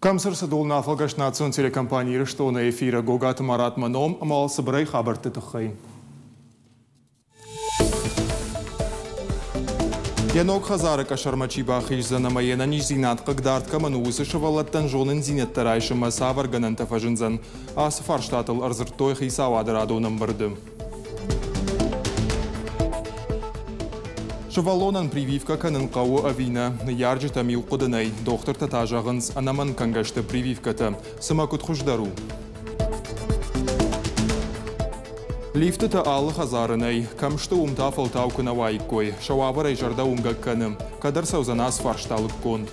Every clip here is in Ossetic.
Кӕм цы рцыд, нӕ афӕлгӕст национ телекомпани Ирыстоны эфиры Гогаты Маратмӕ ном ӕмӕ цыбырӕй хабӕртты тыххӕй. Йӕ ног хӕдзары къӕсӕрмӕ чи бахиздзӕн ӕмӕ йе нӕниздзинад хъыгдард кӕмӕн у, уыцы сывӕллӕттӕн зонындзинӕдтӕ райсынмӕ цавӕр гӕнӕнтӕ фӕзындзӕн? Ацы фарстатыл ӕрдзырдтой хицауады радон ӕмбырды. Сывӕллонӕн прививкӕ кӕнын хъӕуы ӕви нӕ? Ныййарджытӕм иу хъуыды нӕй. Дохтыртӕ та зӕгъынц, ӕнӕмӕнг кӕнгӕ сты прививкӕтӕ. Цымӕ куыд хуыздӕр у? Лифтытӕ алы хӕдзары нӕй. Кӕм сты, уым та фӕлтау куы нӕ уаиккой. Сӕ уавӕрӕй зӕрдӕ уынгӕг кӕны. Кӕд ӕрцӕудзӕн ацы фарста лыггонд?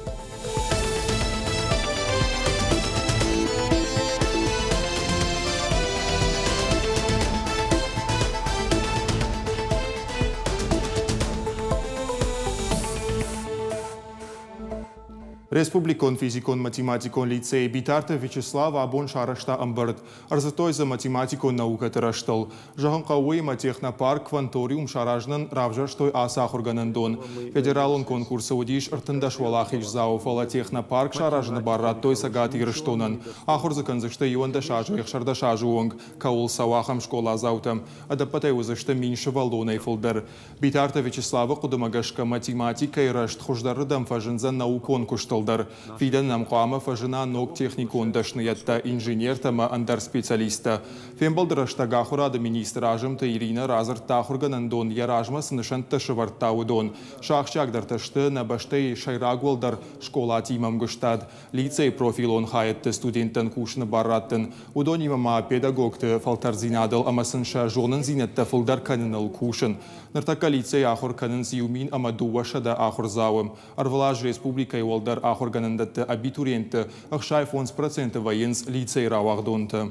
Республикон физикон-математикон лицейы Битарты Вячеслав абон сарӕзта ӕмбырд. Ӕрдзырдтой дзы математикон наукӕты рӕзтыл. Зӕгъын хъӕуы, уыимӕ технопарк «Кванториум» саразынӕн равзӕрстой ацы ахуыргӕнӕндон. Федералон конкурсы уыдис 13 уӕлахиздзауы, фӕлӕ технопарк саразыны бар радтой Цӕгат Ирыстонӕн. Ахуыр дзы кӕндзысты 11 азӕй 16 азы онг, кӕуыл цӕуы, ахӕм скъоладзаутӕ. Ӕдӕппӕтӕй уыдзысты 1000 сывӕллонӕй фылдӕр. Битарты Вячеславы хъуыдымӕ гӕсгӕ математикӕйы рӕзт хуыздӕрырдӕм фӕзындзӕн наукон куыстыл дӕр. Фидӕны нӕм хъуамӕ фӕзына ног техникон дӕсныйӕдтӕ, инженертӕ ӕмӕ ӕндӕр специалисттӕ. Фембӕлды рӕстӕг ахуырады министр Азымты Иринӕ радзырдта ахуыргӕнӕндон йӕ размӕ цы нысӕнттӕ сӕвӕрдта, уыдон. Сӕ ахсджиагдӕртӕ сты нӕ бӕстӕйы сӕйраг уӕлдӕр скъолатимӕ ӕмгуыстад, лицейы профилон хайӕдты студенттӕн кусыны бар раттын, уыдонимӕ ма педагогты фӕлтӕрддзинадыл ӕмӕ сын сӕ зонындзинӕдтӕ фылдӕр кӕныныл кусын. Ныртӕккӕ лицейы ахуыр кӕнынц 1200 ахуырдзауы. Ӕрвылаз республикӕйы уӕлдӕр ахуыргӕнӕндӕтты абитуриентты 65% вӕййынц лицейы рауагъдонтӕ.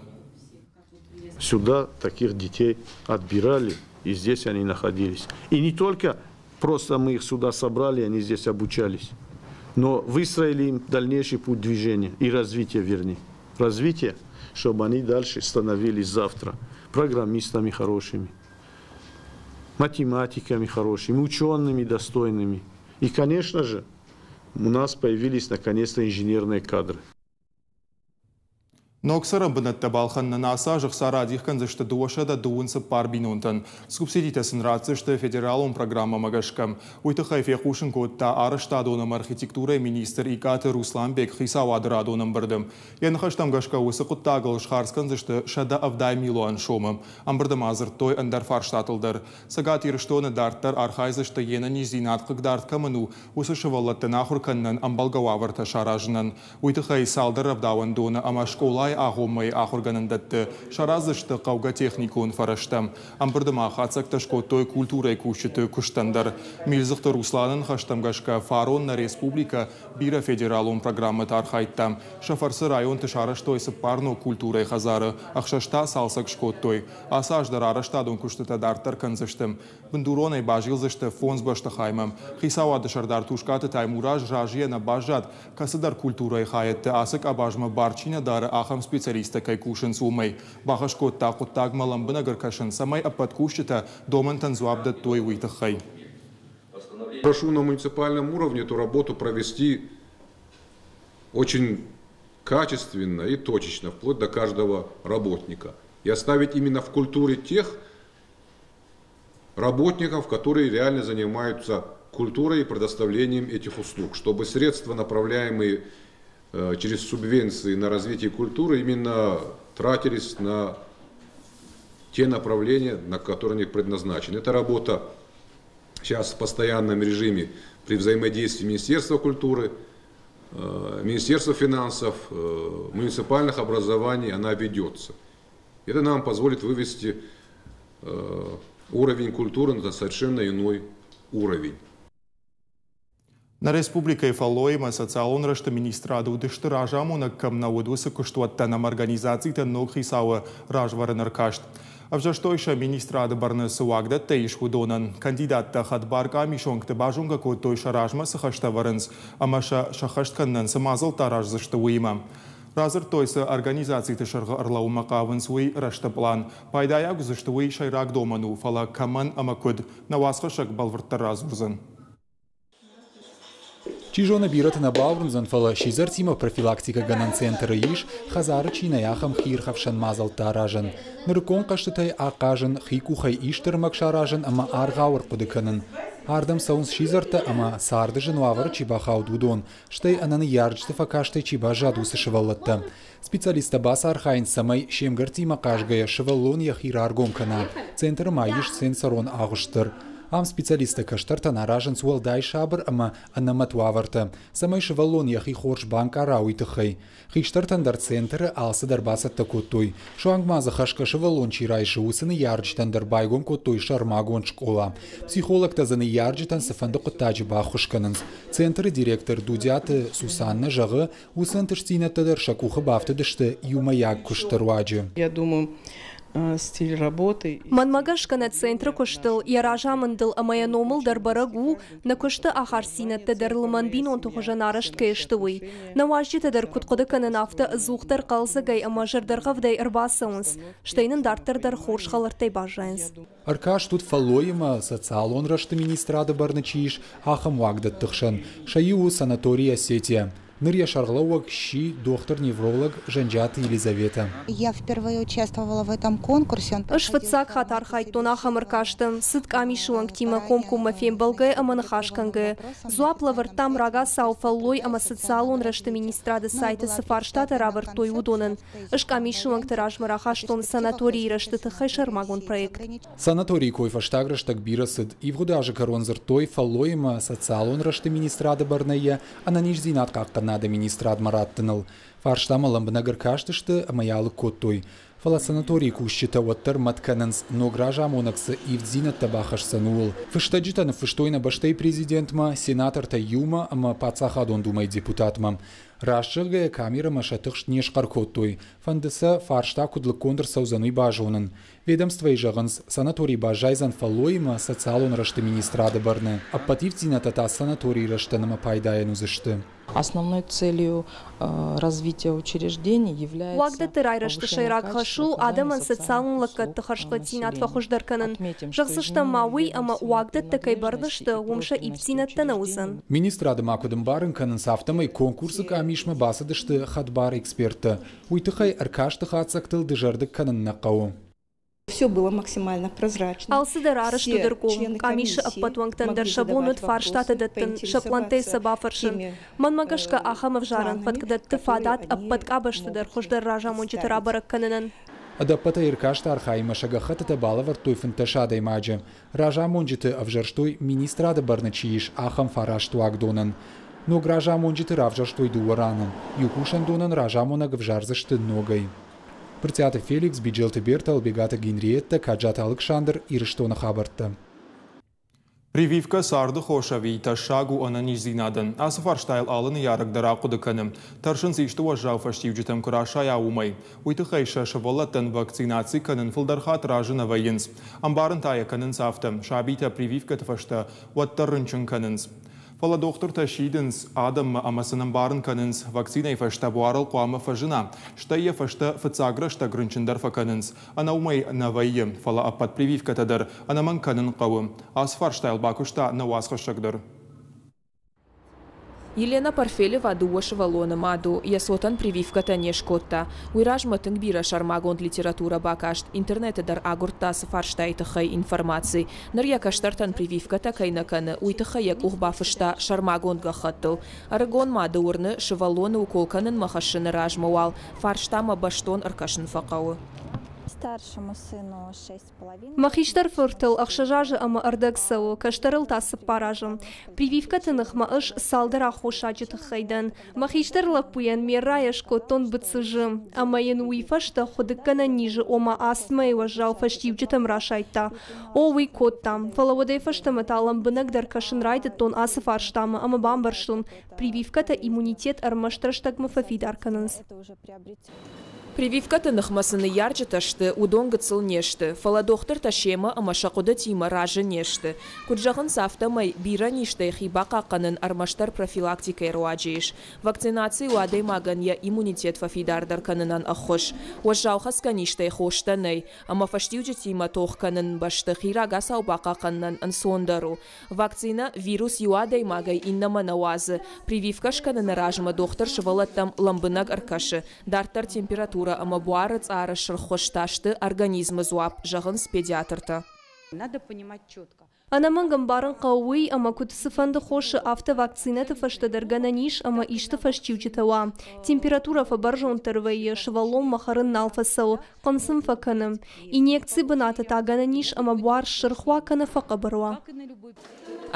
Сюда таких детей отбирали, и здесь они находились. И не только просто мы их сюда собрали, они здесь обучались, но выстроили им дальнейший путь движения и развития, вернее. Развитие, чтобы они дальше становились завтра программистами хорошими, математиками хорошими, учеными достойными. И, конечно же, у нас появились наконец-то инженерные кадры. Ног цӕрӕн бынӕттӕ балхӕнынӕн ацы аз ӕхца радих кӕндзысты 234 бинонтӕн. Субсидитӕ сын ратдзысты федералон программӕмӕ гӕсгӕ. Уый тыххӕй фехъусын кодта арӕзтадон ӕмӕ архитектурӕйы министр Икъаты Русланбег хицауады радон ӕмбырды. Йӕ ныхӕстӕм гӕсгӕ уыцы хъуыддагыл схардз кӕндзысты 170 милуан сомы. Ӕмбырды ма дзырдтой ӕндӕр фарстатыл дӕр. Цӕгат Ирыстоны дарддӕр архайдзысты йе нӕниздзинад хъыгдард кӕмӕн у, уыцы сывӕллӕттӕн ахуыр кӕнынӕн ӕмбӕлгӕ уавӕртӕ саразынӕн. Уый тыххӕй цалдӕр рӕвдауӕндоны ӕмӕ скъолайы агъоммӕйы ахуыргӕнӕндӕтты сараздзысты хъӕугӕ техникон фӕрӕзтӕ. Ӕмбырды ма хатдзӕгтӕ скодтой культурӕйы кусджыты куыстӕн дӕр. Милдзыхты Русланы ныхӕстӕм гӕсгӕ фарон нӕ республикӕ бирӕ федералон программӕты архайдта. Сӕ фӕрцы районты сарӕзтой цыппар ног культурӕйы хӕдзары, ӕхсӕз та цалцӕг скодтой. Ацы аз дӕр арӕзтадон куыстытӕ дарддӕр кӕндзысты. Бындуронӕй базилдзысты фондз бӕстыхаймӕ. Хицауады сӕрдар Тускъаты Таймураз разыйӕ нӕ баззад, кӕцыдӕр культурӕйы хайӕдты ацы къабазмӕ бар чи нӕ дары, ахӕм специалисттӕ кӕй кусынц, уымӕй. Бахӕс кодта хъуыддагмӕ лӕмбынӕг ӕркӕсын, цӕмӕй ӕппӕт кусджытӕ домӕнтӕн дзуапп дӕттой, уый тыххӕй. Прошу на муниципальном уровне эту работу провести очень качественно и точечно, вплоть до каждого работника. И оставить именно в культуре тех работников, которые реально занимаются культурой и предоставлением этих услуг, чтобы средства, направляемые через субвенции на развитие культуры, именно тратились на те направления, на которые они предназначены. Эта работа сейчас в постоянном режиме при взаимодействии Министерства культуры, Министерства финансов, муниципальных образований, она ведется. Это нам позволит вывести уровень культуры на совершенно иной уровень. Нӕ республикӕйы фӕллой ӕмӕ социалон рӕзты министрады уыдысты разамонӕг кӕм нӕ уыд, уыцы куыстуӕттӕн ӕмӕ организацитӕн ног хицауы развӕрын ӕркаст. Ӕвзӕрстой сӕ министрады бӕрны цы уагдӕттӕ ис, уыдонӕн. Кандидаттӕ хӕдбар къамисонгты базонгӕ кодтой сӕ размӕ цы хӕстӕ ӕвӕрынц ӕмӕ сӕ сӕххӕст кӕнынӕн цы мадзӕлттӕ араздзысты, уыимӕ. Радзырдтой, цы организациты сӕргъы ӕрлӕууынмӕ хъавынц, уый рӕзты пълан. Пайдайаг уыдзысты, уый сӕйраг домӕн у, фӕлӕ кӕмӕн ӕмӕ куыд, нӕ уацхӕссӕг бӕлвырддӕр радзурдзӕн. Чи зоны, бирӕты нӕ бауырндзӕн, фӕлӕ сидзӕртимӕ профилактикӕгӕнӕн центры ис, хӕдзары чи нӕй, ахӕм хиирхӕфсӕн мадзӕлттӕ аразӕн. Нырыккон хъӕзтытӕй ахъазын, хи къухӕй исты ӕрмӕг саразын ӕмӕ аргъау ӕрхъуыды кӕнын. Ардӕм цӕуынц сидзӕртӕ ӕмӕ царды зын уавӕры чи бахауд, уыдон, стӕй ӕнӕ ныййарджыты фӕкастӕй чи баззад, уыцы сывӕллӕттӕ. Специалисттӕ бацархайынц, цӕмӕй се мгӕрттимӕ хъазгӕйӕ сывӕллон йӕхи раргом кӕна. Центры ма ис сенсорон агъуыст дӕр. Ам специалисттӕ кӕстӕртӕн аразынц уӕлдай сабыр ӕмӕ ӕнӕмӕт уавӕртӕ, цӕмӕй сывӕллон йӕхи хорз банкъара, уый тыххӕй. Хистӕртӕн дӕр центры алцыдӕр бацӕттӕ кодтой. Суанг ма дзы хӕсгӕ сывӕллон чи райсы, уыцы ныййарджытӕн дӕр байгом кодтой сӕрмагонд скъола. Психологтӕ дзы ныййарджытӕн цыфӕнды хъуыддаджы баххуыс кӕнынц. Центры директор Дудиаты Сусаннӕ зӕгъы, уыцы ӕнтыстдзинӕдтӕ дӕр сӕ къухы бафтыдысты иумӕйаг куысты руаджы. Я думаю, стиль работы. Мӕнмӕ гӕсгӕ нӕ центры куыстыл, йӕ разамындыл ӕмӕ йӕ номыл дӕр бӕрӕг у, нӕ куысты ахастдзинӕдтӕ дӕр лымӕн бинонты хуызӕн арӕзт кӕй сты, уый. Нӕ уазджытӕ дӕр куыд хъуыды кӕнын, афтӕ ӕдзухдӕр хъӕлдзӕгӕй ӕмӕ зӕрдӕргъӕвдӕй ӕрбацӕуынц, стӕй нын дарддӕр дӕр хорз хӕлӕрттӕй баззайынц. Ӕркаст уыд фӕллойимӕ социалон рӕзты министрады бӕрны чи ис, ахӕм уагдӕтты хсӕн. Сӕ иу у санаторий Осетия. Ныр йӕ сӕргълӕууӕг сси дохтыр-невролог Зӕнджиаты Елизаветӕ. Я впервые участвовала в этом конкурсе. Ӕз фыццаг хатт архайдтон ахӕм ӕркасты. Цыд къамисы уӕнгтимӕ комкоммӕ фембӕлгӕ ӕмӕ ныхас кӕнгӕ. Дзуапп лӕвӕрдтам рагацау фӕллой ӕмӕ социалон рӕзты министрады сайты цы фарстатӕ равӕрдтой, уыдонӕн. Ӕз къамисы уӕнгты размӕ рахастон санаторийы рӕзты тыххӕй сӕрмагонд проект. Санаторийы кой фӕстаг рӕстӕг бирӕ цыд. Ивгъуыд азы кӕрон дзырдтой фӕллойимӕ социалон рӕзты министрады бӕрнӕй йӕ ӕнӕниздзинад хъахъхъӕнынады министрадмӕ раттыныл. Фарстамӕ лӕмбынӕг ӕркастысты ӕмӕ йӕ алыг кодтой. Фӕлӕ санаторийы кусджытӕ уӕддӕр мӕт кӕнынц, ног разамонӕг цы ивддзинӕдтӕ бахӕсдзӕн, ууыл. Фыстӕджытӕ ныффыстой нӕ бӕстӕйы президентмӕ, сенатортӕй иумӕ ӕмӕ Паддзахадон Думӕйы депутатмӕ. Раст зӕгъгӕйӕ, камерӕмӕ сӕ тыхст не схъӕр кодтой. Фӕнды сӕ, фарста куыд лыггонд ӕрцӕудзӕн, уый базонын. Ведомствойы зӕгъынц, санаторий баззайдзӕн фӕллойимӕ социалон рӕзты министрады бӕрны. Ӕппӕт ивддзинӕдтӕ та санаторийы рӕзтӕн ӕмӕ пайдайӕн уыдзысты. Основной целью развития учреждений является Уагдӕтты райрӕзты сӕйраг хӕс у адӕмӕн социалон лӕггӕдты хӕрзхъӕддзинад фӕхуыздӕр кӕнын. Зӕгъдзыстӕм ма уый, ӕмӕ уагдӕттӕ кӕй бӕрны сты, уым сӕ ивддзинӕдтӕ нӕ уыдзӕн. Министрады ма куыд ӕмбарын кӕнынц, афтӕмӕй конкурсы къамисмӕ бацыдысты хӕдбар эксперттӕ. Уый тыххӕй ӕркасты хатдзӕгтыл дызӕрдыг кӕнын нӕ хъӕуы. Все было максимально прозрачно. Алцыдӕр арӕзт уыд ӕргом. Къамисы ӕппӕт уӕнгтӕн дӕр сӕ бон уыд фарстатӕ дӕттын, сӕ пълӕнттӕй сӕ бафӕрсын. Мӕнмӕ гӕсгӕ, ахӕм ӕвзарӕн фӕтк дӕтты фадат ӕппӕт къабӕзты дӕр хуыздӕр разамонджыты рабӕрӕг кӕнынӕн. Ӕдӕппӕтӕй ӕркасты архайынмӕ сӕ гӕххӕттытӕ балӕвӕрдтой 15 адӕймаджы. Разамонджыты ӕвзӕрстой, министрады бӕрны чи ис, ахӕм фараст уагдонӕн. Ног разамонджыты равзӕрстой дыууӕ раны. Иу кусӕндонӕн разамонӕг ӕвзардзысты ногӕй. Брытъиаты Феликс, Биджелты Берта, Ӕлбегаты Генриеттӕ, Каджаты Алыксандр, Ирыстоны хабӕрттӕ. Прививкӕ царды хос ӕви тӕссаг у ӕнӕниздзинадӕн? Ацы фарстайыл алы ныййарӕг дӕр ахъуыды кӕны. Тӕрсынц исты уӕззау фӕстиуджытӕм куы расайа, уымӕй. Уый тыххӕй сӕ сывӕллӕттӕн вакцинаци кӕнын фылдӕр хатт разы нӕ вӕййынц. Ӕмбарын та йӕ кӕнынц афтӕ, сабитӕ прививкӕты фӕстӕ уӕддӕр рынчын кӕнынц. Фӕлӕ дохтыртӕ сидынц адӕммӕ ӕмӕ сын ӕмбарын кӕнынц, вакцинӕйы фӕстӕ буарыл хъуамӕ фӕзына, стӕй йӕ фӕстӕ фыццаг рӕстӕг рынчын дӕр фӕкӕнынц. Ӕнӕ уымӕй нӕ вӕййы, фӕлӕ ӕппӕт прививкӕтӕ дӕр ӕнӕмӕнг кӕнын хъӕуы. Ацы фарстайыл бакуыста нӕ уацхӕссӕг дӕр. Елена Парфелева дыууӕ сывӕллоны мад у, йӕ цотӕн прививкӕтӕ не скодта. Уый размӕ тынг бирӕ сӕрмагонд литературӕ бакаст, интернеты дӕр агуырдта ацы фарстайы тыххӕй информаци. Ныр йӕ кӕстӕртӕн прививкӕтӕ кӕй нӕ кӕны, уый тыххӕй йӕ къух бафыста сӕрмагонд гӕххӕттыл. Ӕрыгон мады уырны, сывӕллоны укол кӕнынмӕ хӕссыны размӕ уал фарстамӕ бӕстон ӕркӕсын фӕхъӕуы. Мӕ хистӕр фыртыл 6 азы ӕмӕ ӕрдӕг цӕуы, кӕстӕрыл та 4 азы. Прививкӕты ныхмӕ ӕз цалдӕр аххосаджы тыххӕй дӕн. Мӕ хистӕр лӕппуйӕн ме ррайӕ скодтон быцъызы, ӕмӕ йын уый фӕстӕ хуыдыггӕнӕн низы, ома астмӕйы уӕззау фӕстиуджытӕм расайдта. О, уый кодта, фӕлӕ уӕдӕй фӕстӕмӕ та лӕмбынӕгдӕр кӕсын райдыдтон ацы фарстамӕ ӕмӕ бамбӕрстон, прививкӕтӕ иммунитет ӕрмӕст рӕстӕгмӕ фӕфидар кӕнынц. Прививкӕты ныхмӕ цы ныййарджытӕ сты, уыдон гыццыл не сты, фӕлӕ дохтыртӕ семӕ ӕмӕ сӕ хъуыдытимӕ разы не сты. Куыд зӕгъынц, афтӕмӕй бирӕ низтӕй хи бахъахъхъӕнын ӕрмӕстдӕр профилактикӕйы руаджы ис. Вакцинаци у адӕймагӕн йӕ иммунитет фӕфидардӕр кӕнынӕн ӕххуыс. Уӕззау хӕцгӕ низтӕй хостӕ нӕй, ӕмӕ фӕстиуджытимӕ тох кӕнын бӕсты хи рагацау бахъахъхъӕнынӕн ӕнцондӕр у. Вакцинӕ вирус иу адӕймагӕй иннӕмӕ нӕ уадзы. Прививкӕ скӕныны размӕ дохтыр сывӕллӕттӕм лӕмбынӕг ӕркӕсы. Дарддӕр температурӕ ӕмӕ буары цъары сырх хуызтӕ сты организмы дзуапп, зӕгъынц педиатртӕ. Надо понимать четко. Ӕнӕмӕнг ӕмбарын хъӕуы уый, ӕмӕ куыд цыфӕнды хосы, афтӕ вакцинӕты фӕстӕ дӕр гӕнӕн ис ӕмӕ исты фӕстиуджытӕ уа. Температурӕ фӕбӕрзонддӕр вӕййы, сывӕллонмӕ хӕрын нал фӕцӕуы, хъынцъым фӕкӕны. Инъекцийы бынаты та гӕнӕн ис ӕмӕ буар ссырх уа кӕнӕ фӕхъӕбӕр уа.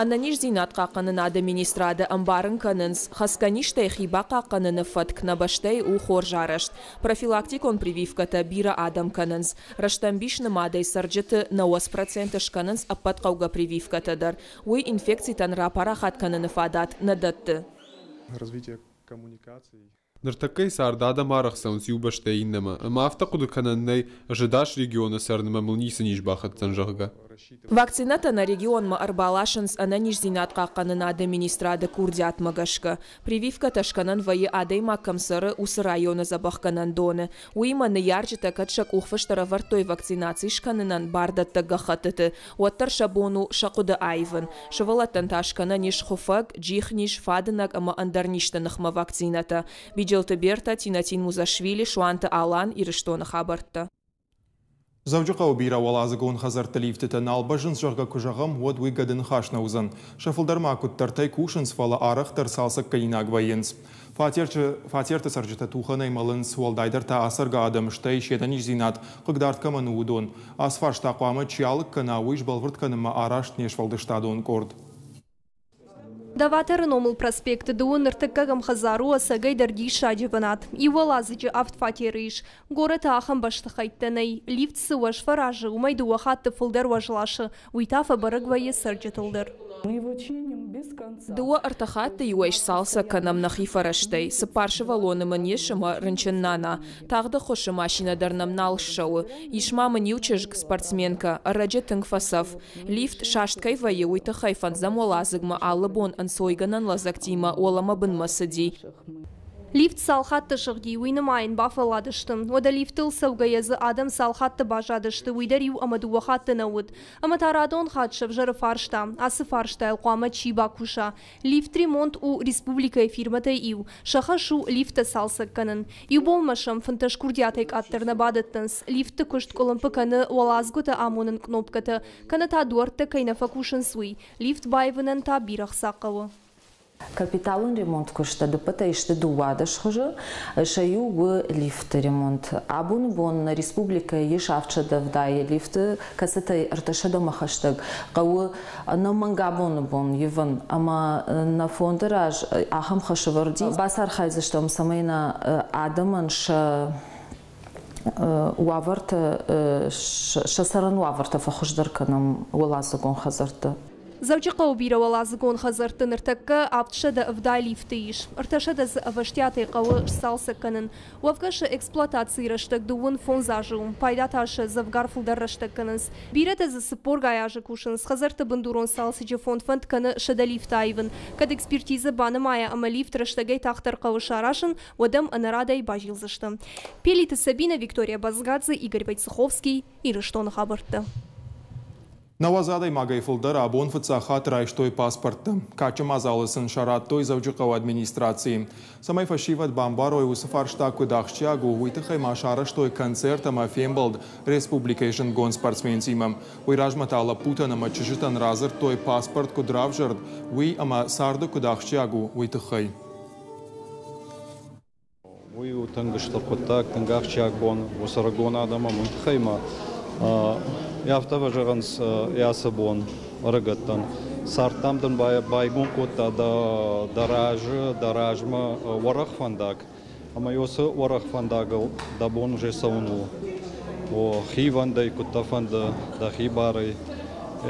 Ӕнӕниздзинад хъахъхъӕнынады министрады ӕмбарын кӕнынц, хӕцгӕ низтӕй хи бахъахъхъӕныны фӕтк нӕ бӕстӕйы у хорз арӕзт. Профилактикон прививкӕтӕ бирӕ адӕм кӕнынц. Рӕстӕмбис нымадӕй цӕрджыты 90% скӕнынц ӕппӕт хъӕугӕ прививкӕтӕ дӕр. Уый инфекцитӕн рапарахат кӕныны фадат нӕ дӕтты. Развитие коммуникаций. Ныртӕккӕйы царды адӕм арӕх цӕуынц иу бӕстӕй иннӕмӕ, ӕмӕ афтӕ хъуыды кӕнӕн нӕй, ӕз ӕдас регионы цӕрынмӕ мыл ницы низ бахӕцдзӕн, зӕгъгӕ. Вакцинӕтӕ нӕ регионмӕ ӕрбаласынц Ӕнӕниздзинад хъахъхъӕнынады министрады курдиатмӕ гӕсгӕ. Прививкӕтӕ скӕнӕн вӕййы адӕймаг кӕм цӕры, уыцы районы дзӕбӕхгӕнӕндоны. Уыимӕ ныййарджытӕ кӕд сӕ къухфыст ӕрӕвӕрдтой вакцинаци скӕнынӕн бардӕттӕг гӕххӕттыты, уӕддӕр сӕ бон у сӕ хъуыды аивын. Сывӕллӕттӕн та скӕнӕн ис хуыфӕг, джихниз, фадынӕг ӕмӕ ӕндӕр низты ныхмӕ вакцинӕтӕ. Биджелты Бертӕ, Тинатин Музашвили, Суанты Алан, Ирыстоны хабӕрттӕ. Дзӕуджыхъӕуы бирӕуӕладзыгон хӕдзӕртты лифтытӕ нал бӕззынц, зӕгъгӕ, куы зӕгъӕм, уӕд уый гӕды ныхас нӕ уыдзӕн. Сӕ фылдӕр ма куыддӕртӕй кусынц, фӕлӕ арӕхдӕр цалцӕггӕнинаг вӕййынц. Фатерты цӕрджытӕ тухӕнӕй мӕлынц, уӕлдайдӕр та ацӕргӕ адӕм, стӕй се нӕниздзинад хъыгдард кӕмӕн у, уыдон. Ацы фарста хъуамӕ чи алыг кӕна, уый сбӕлвырд кӕнынмӕ арӕзт не сфӕлдыстадон къорд. Доваторы номыл проспекты дыууын ӕртыккӕгӕм хӕдзар у ӕцӕгӕй дӕр диссаджы бынат. Иу уӕладзыджы авд фатеры ис. Горӕты ахӕм бӕстыхӕйттӕ нӕй. Лифт цы уӕз фӕразы, уымӕй дыууӕ хатты фылдӕр уӕз ласы. Уый та фӕбӕрӕг вӕййы цӕрджытыл дӕр. Дыууӕ-ӕртӕ хатты иуӕй сцалцӕг кӕнӕм нӕхи фӕрӕзтӕй. Цыппар сывӕллоны мын ис ӕмӕ рынчын нана. Тагъд ӕххуысы машинӕ дӕр нӕм нал ссӕуы. Ис ма мын иу чызг, спортсменкӕ. Ӕрӕджы тынг фӕцӕф. Лифт саст кӕй вӕййы, уый тыххӕй фӕндзӕм уӕладзыгмӕ алы бон ӕнцойгӕнӕн лӕдзӕгтимӕ уӕлӕмӕ-бынмӕ цыди. Лифт цал хатты сыгъди, уый нымайын бафӕлладысты. Уӕдӕ лифтыл цӕугӕйӕ дзы адӕм цал хатты баззадысты, уый дӕр иу ӕмӕ дыууӕ хатты нӕ уыд. Ӕмӕ та радон хатт сӕвзӕры фарста, ацы фарстайыл хъуамӕ чи бакуса? Лифт ремонт у республикӕйы фирмӕтӕй иу. Сӕ хӕс у лифттӕ цалцӕг кӕнын. Иу бонмӕ сӕм 15 курдиатӕй къаддӕр нӕ бадӕттынц. Лифтты куыст къуылымпы кӕны уӕладзгуыты амонын кънопкӕтӕ, кӕнӕ та дуӕрттӕ кӕй нӕ фӕкусынц, уый. Лифт баивынӕн та бирӕ хца хъӕуы. Капиталон ремонт куысттӕ дыппӕтӕй сты 12 хуызы. Сӕ иу у лифты ремонт. Абоны бон нӕ республикӕйы ис 770 лифты, кӕцытӕй 300-мӕ хӕстӕг хъӕуы ӕнӕмӕнг абоны бон ивын ӕмӕ нӕ фонды раз ахӕм хӕсӕвӕрд и. Бацархайдзыстӕм, цӕмӕй нӕ адӕмӕн сӕ уавӕртӕ, сӕ цӕрӕн уавӕртӕ фӕхуыздӕр кӕнӕм уӕладзыгон хӕдзӕртты. Дзӕуджыхъӕуы бирӕуӕладзыгон хӕдзӕртты ныртӕккӕ 770 лифты ис. 300 дзы ӕвӕстиатӕй хъӕуы сцалцӕг кӕнын. Уӕвгӕ сӕ эксплуатацийы рӕстӕг 25 азы у. Пайда та сӕ дзӕвгар фылдӕр рӕстӕг кӕнынц. Бирӕтӕ дзы цыппоргай азы кусынц. Хӕдзӕртты бындурон цалцӕджы фонд фӕнд кӕны 100 лифты аивын. Кӕд экспертизӕ банымайа ӕмӕ лифт рӕстӕгӕй тагъддӕр хъӕуы саразын, уӕд ӕм ӕнӕрадӕй базилдзысты. Пелиты Сабина, Виктория Базгадзе, Игорь Войцеховский, Ирыстоны хабӕрттӕ. 90 адӕймагӕй фылдӕр абон фыццаг хатт райстой паспорттӕ. Кадджын мадзалы сын сӕ радтой Дзӕуджыхъӕуы администрацийы. Цӕмӕй фӕсивӕд бамбарой, уыцы фарста куыд ахсджиаг у, уый тыххӕй ма сарӕзтой концерт ӕмӕ фембӕлд республикӕйы зындгонд спортсментимӕ. Уый размӕ та лӕппутӕн ӕмӕ чызджытӕн радзырдтой, паспорт куыд равзӕрд, уый ӕмӕ царды куыд ахсджиаг у, уый тыххӕй. Уый у тынг стыр хъуыддаг, тынг ахсджиаг бон уыцы ӕрыгон адӕмӕн. Уый тыххӕй ма афтӕ фӕзӕгъынц ацы бон ӕрыгӕттӕн. Цард дам дын байгом кодта дӕ разы, дӕ размӕ уӕрӕх фӕндаг. Ӕмӕ уыцы уӕрӕх фӕндагыл дӕ бон уже цӕуын у. О, хивӕндӕй, куыд дӕ фӕнды, дӕхи барӕй.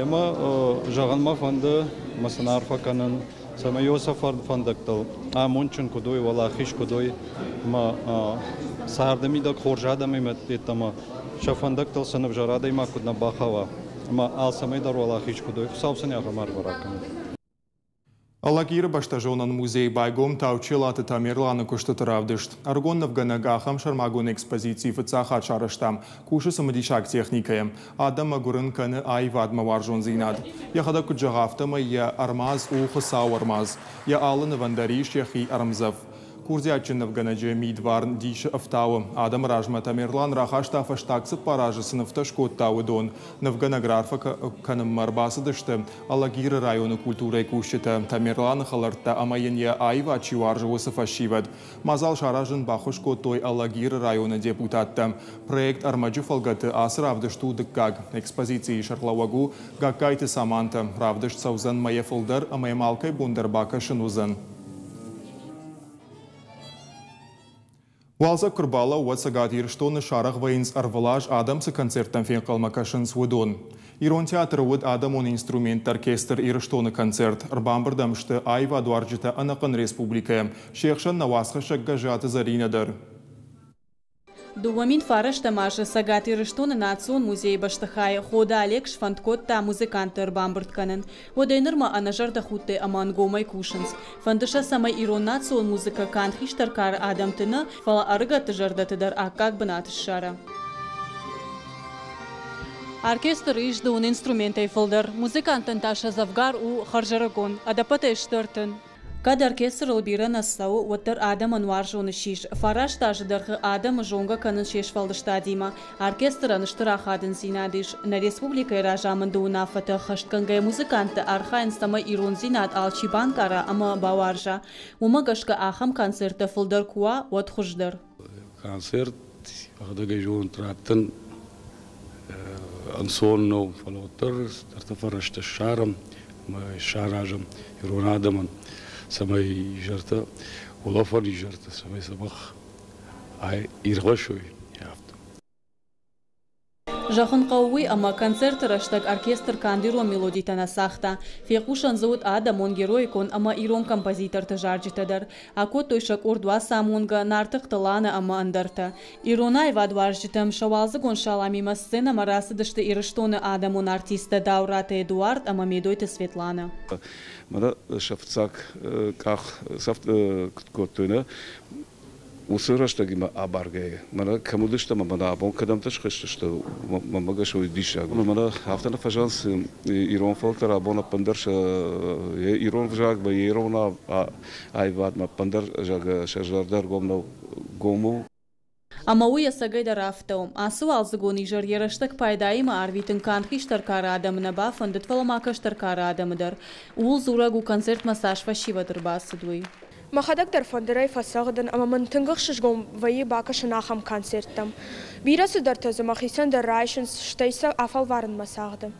Ӕмӕ зӕгъын мӕ фӕнды, мӕ сын арфӕ кӕнын, цӕмӕй уыцы фӕндӕгтыл амондджын куыд уой, уӕлахиз куыд уой, ӕмӕ Царды мидӕг хорз адӕмимӕ йеддӕмӕ сӕ фӕндӕгтыл сын ӕвзӕр адӕймаг куыд нӕ бахауа ӕмӕ алцӕмӕй дӕр уӕлахиз куыд уой, Хуыцау сын ахӕм арфӕ ракӕнӕд. Алагиры бӕстӕзонӕн музейы байгом Таучелаты Тамерланы куыстыты равдыст. Ӕрыгон нывгӕнӕг ахӕм сӕрмагонд экспозици фыццаг хатт сарӕзта. Кусы цымыдисаг техникӕйӕ. Адӕммӕ гуырын кӕны аивадмӕ уарзондзинад. Йӕхӕдӕг куыд зӕгъы, афтӕмӕй йӕ ӕрмадз у Хуыцауы ӕрмадз. Йӕ алы нывӕн дӕр ис йӕхи ӕрмдзӕф. Курдиатджын нывгӕнӕджы мидварн дисы ӕфтауы. Адӕмы размӕ Тамерлан рахаста фӕстаг 4 азы цы нывтӕ скодта, уыдон. Нывгӕнӕг раарфӕ кӕнынмӕ ӕрбацыдысты Алагиры районы культурӕйы кусджытӕ, Тамерланы хӕлӕрттӕ ӕмӕ йын йӕ аивад чи уарзы, уыцы фӕсивӕд. Мадзал саразын баххуыс кодтой Алагиры районы депутаттӕ. Проект ӕрмӕджы фӕлгӕты ацы равдыст у дыккаг. Экспозицийы сӕргълӕууӕг у Гагкайты Саманта. Равдыст цӕудзӕн мӕйӕ фылдӕр ӕмӕ йӕм алкӕй бон дӕр бакӕсын уыдзӕн. Уалдзӕг куы рбалӕууы, уӕд Цӕгат Ирыстоны сарӕх вӕййынц ӕрвылаз адӕм цы концерттӕм фенхъӕлмӕ кӕсынц, уыдон. Ирон театры уыд адӕмон инструментты оркестр Ирыстоны концерт. Ӕрбамбырд ӕм сты аивадуарзджытӕ ӕнӕхъӕн республикӕйӕ. Се хсӕн нӕ уацхӕссӕг Гӕззаты Зӕринӕ дӕр. 2009 азы Цӕгат Ирыстоны Национ музейы бӕстыхайы Ходы Олег сфӕнд кодта музыкантты ӕрбамбырд кӕнын. Уӕдӕй нырмӕ ӕнӕзӕрдӕхудтӕй ӕмӕ ӕнгомӕй кусынц. Фӕнды сӕ, цӕмӕй ирон национ музыкӕ канд хистӕр кары адӕмты нӕ, фӕлӕ ӕрыгӕтты зӕрдӕты дӕр аккаг бынат ссара. Оркестры ис дыууын инструментӕй фылдӕр. Музыканттӕн та сӕ дзӕвгар у хӕрзӕрыгон, ӕдӕппӕтӕй сты 30. Кӕд оркестрыл бирӕ нӕ цӕуы, уӕддӕр адӕмӕн уарзон ссис. 9 азы дӕргъы адӕмы зонгӕ кӕнынц се сфӕлдыстадимӕ. Оркестрӕн стыр ахадындзинад ис. Нӕ республикӕйы разамынды уынаффӕтӕ ӕххӕстгӕнгӕйӕ музыканттӕ архайынц, цӕмӕй ирондзинад алчи банкъара ӕмӕ бауарза. Уымӕ гӕсгӕ ахӕм концерттӕ фылдӕр куы уа, уӕд хуыздӕр. Концерт ӕгъдауӕй зонд раттын ӕнцон нӕу, фӕлӕ уӕддӕр цыдӕртӕ фӕрӕзтӕ ссарӕм ӕмӕ саразӕм ирон адӕмӕн, цӕмӕй изӕртӕ, улӕфӕн изӕртӕ, цӕмӕй дзӕбӕх ирвӕзой, афтӕ. Зӕгъын хъӕуы уый, ӕмӕ концерты рӕстӕг оркестр канд ирон мелодитӕ нӕ цагъта. Фехъусӕн дзы уыд адӕмон, героикон ӕмӕ ирон композиторты зарджытӕ дӕр. Акодтой сӕ къорд Уацамонгӕ, Нартыхъты Лана ӕмӕ ӕндӕртӕ. Ирон аивадуарзджытӕм сӕ уалдзыгон саламимӕ сценӕмӕ рацыдысты Ирыстоны адӕмон артисттӕ Дауыраты Эдуард ӕмӕ Медойты Светланӕ. Мӕнӕ сӕ фыццаг къахдзӕф куыд кодтой, нӕ уыцы рӕстӕгимӕ абаргӕйӕ, мӕнӕ кӕм уыдыстӕм ӕмӕ нӕ абон кӕдӕмты схызтысты, мӕнмӕ гӕсгӕ уый диссаг. Мӕнӕ афтӕ нӕ фӕзӕгъынц, ирон фӕлтӕр абон ӕппындӕр сӕ ирон взагмӕ, ирон аивадмӕ ӕппындӕр, зӕгъгӕ, сӕ зӕрдӕ ӕргом нӕу, гом у. Ӕмӕ уый ӕцӕгӕйдӕр афтӕ у. Ацы уалдзыгон изӕр йӕ рӕстӕг пайдаимӕ арвитын канд хистӕр кары адӕмы нӕ бафӕндыд, фӕлӕ ма кӕстӕр кары адӕмы дӕр. Ууыл дзурӕг у, концертмӕ цас фӕсивӕд ӕрбацыд, уый. Мӕхӕдӕг дӕр фӕндырӕй фӕцӕгъдын ӕмӕ мын тынг ӕхсызгон вӕййы бакӕсын ахӕм концерттӕм. Бирӕ цыдӕртӕ дзы мӕхицӕн дӕр райсынц, стӕй сӕ афӕлварын мӕ цагъды.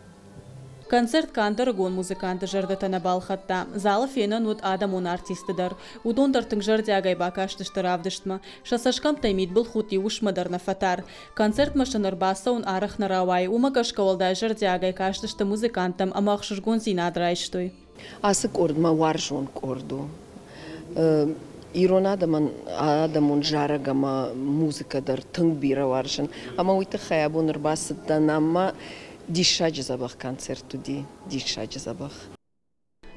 Концерт канд ӕрыгон музыкантты зӕрдӕтӕ нӕ балхӕдта. Залы фенӕн уыд адӕмон артистты дӕр. Уыдон дӕр тынг зӕрдиагӕй бакастысты равдыстмӕ. Сӕ цӕсгӕмттӕй мидбылхудт иу уысммӕ дӕр нӕ фӕтар. Концертмӕ сын ӕрбацӕуын арӕх нӕ рауайы, уымӕ гӕсгӕ уӕлдай зӕрдиагӕй кастысты музыканттӕм ӕмӕ ӕхсызгондзинад райстой. Ацы къорд мӕ уарзон къорд у. Ирон адӕмӕн адӕмон зарӕг ӕмӕ музыкӕ дӕр тынг бирӕ уарзын. Ӕмӕ уый тыххӕй абон ӕрбацыдтӕн ӕмӕ диссаджы дзӕбӕх концерт уыди, диссаджы дзӕбӕх.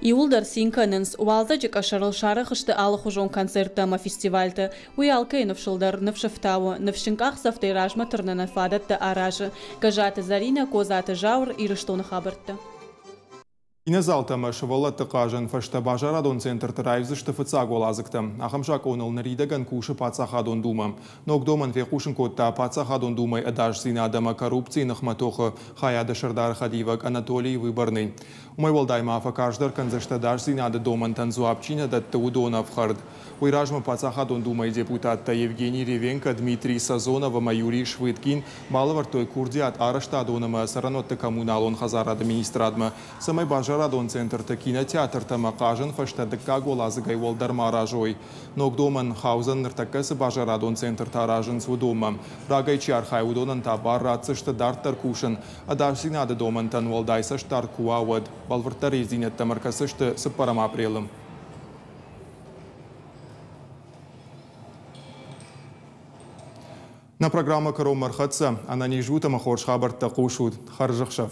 Иууылдӕр цин кӕнынц, уалдзӕджы къӕсӕрыл сарӕх сты алыхуызон концерттӕ ӕмӕ фестивальтӕ. Уый алкӕйы ныфсыл дӕр ныфс ӕфтауы, ныфсджын къахдзӕфтӕй размӕ тырнынӕн фадӕттӕ аразы. Гӕззаты Зӕринӕ, Козаты Зауыр, Ирыстоны хабӕрттӕ. Кинозалтӕ ӕмӕ сывӕллӕтты хъазӕн фӕзтӕ базарадон центрты раивдзысты фыццаг уӕладзыгтӕ. Ахӕм закъоныл ныридӕгӕн кусы Паддзахадон Думӕ. Ног домӕн фехъусын кодта Паддзахадон Думӕйы ӕдасдзинад ӕмӕ коррупцийы ныхмӕ тохы хайады сӕрдары хӕдивӕг Анатолий Выборный. Уымӕй уӕлдай ма фӕкарздӕр кӕндзысты ӕдасдзинады домӕнтӕн дзуапп чи нӕ дӕтты, уыдоны ӕфхӕрд. Уый размӕ Паддзахадон Думӕйы депутаттӕ Евгений Ревенко, Дмитрий Сазонов ӕмӕ Юрий Швыдкин балӕвӕрдтой курдиат арӕзтадон ӕмӕ цӕрӕнуӕтты коммуналон хӕдзарады министрадмӕ, цӕмӕй базарадон центрты, кинотеатртӕ ӕмӕ хъазӕн фӕзтӕ дыккаг уӕладзыгӕй уӕлдӕр ма аразой. Ног домӕн хаудзӕн ныртӕккӕ цы базарадон центртӕ аразынц, уыдонмӕ. Рагӕй чи архайы, уыдонӕн та бар ратдзысты дарддӕр кусын, ӕдасдзинады домӕнтӕн уӕлдай цӕстдард куы уа, уӕд. Бӕлвырддӕр ивддзинӕдтӕм ӕркӕсдзысты 4 апрелы. Нӕ программӕ кӕронмӕ ӕрхӕццӕ. Ӕнӕниз ут ӕмӕ хорз хабӕрттӕ хъусут. Хӕрзӕхсӕв.